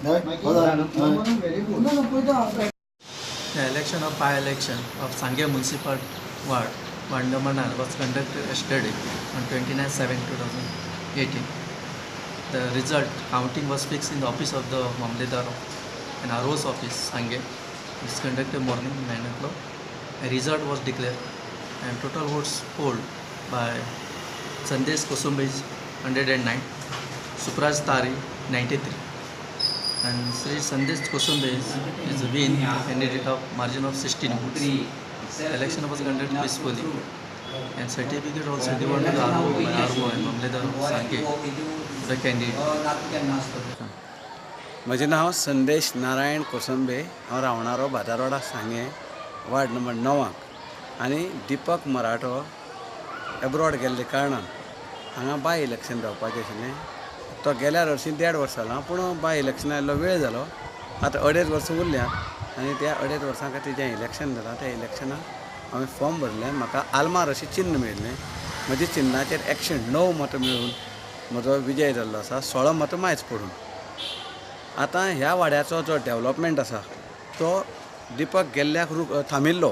The election of by-election of Sanguem Municipal Ward, Ward number 9 was conducted yesterday on 29/7/2018. The result counting was fixed in the office of the Mamledar and RO's office, Sanguem. It was conducted morning 9 o'clock. A result was declared and total votes polled by Sandesh Kosumbe is 109, Supraj Tari 93. And Sri Sandesh Kosumbe is a win candidate of margin of 16 votes. Election was conducted peacefully and certificate also given to the RO by RO and Mamledar of Sanguem, the candidate. म्हजें नांव संदेश नारायण कोसंबे. हांव रावणारो बाजारवाडा सांगें ward number 9 आनी दीपक मराठो abroad गेल्ले कारणान हांगा by election जावपाचें आशिल्लें. तो गेल्या वर्सी 1.5 वर्सां जालां, पूण बाय इलेक्शन आयिल्लो वेळ जालो. आतां 2.5 वर्सां उरल्यात आनी त्या 2.5 वर्सां खातीर जें इलेक्शन जालां त्या इलेक्शनाक हांवें फॉर्म भरलें. म्हाका आलमार अशें चिन्न मेळिल्लें. म्हज्या चिन्नाचेर 109 मतां मेळून म्हजो विजय जाल्लो आसा, 16 मतां मायज पडून. आतां ह्या वाड्याचो जो डेवलपमेंट आसा तो दीपक गेल्ल्याक थांबिल्लो,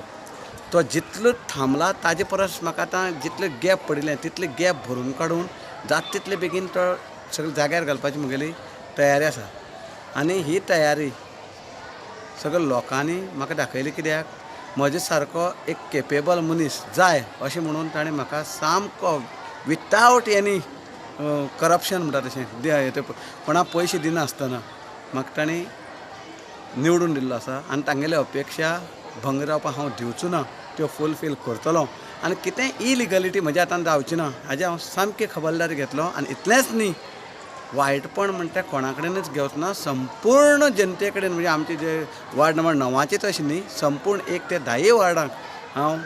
तो जितलो थांबला ताजे परस म्हाका आतां जितले गॅप पडिल्लें तितले गॅप भरून काडून जाता तितले बेगीन तो सगळे जाग्यार घालपाची म्हगेली तयारी आसा. आनी ही तयारी सगळे लोकांनी म्हाका दाखयली, कित्याक म्हजे सारको एक केपेबल मनीस जाय अशें म्हणून ताणें म्हाका सामको विथआवट एनी करप्शन म्हणटा तशें कोणा पयशे दिनासतना म्हाका तांणी निवडून दिल्लो आसा. आनी तांगेली अपेक्षा भंग जावपाक हांव दिवचो ना, त्यो फुलफील करतलो आनी कितेंय इलिगलिटी म्हज्या हातान जावची ना हाजी हांव सामकी खबरदारी घेतलो. आनी इतलेंच न्ही, वायटपण म्हणटा कोणा कडेनच घेवचो ना, संपूर्ण जनते कडेन, म्हणजे आमचे जे वार्ड नंबर 9चेच अशें न्ही, संपूर्ण 1 ते 10 वार्डांक हांव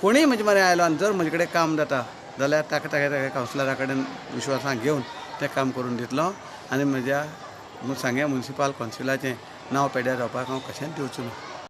कोणीय म्हजे मरे आयलो आनी जर म्हजे कडेन काम जाता जाल्यार ताका ताका कावन्सिलरा कडेन विश्वासान घेवन तें काम करून दितलो. आनी म्हज्या सांगें म्युनिसिपल कावन्सिलाचें नांव पेड्यार जावपाक हांव कशेंच दिवचो ना.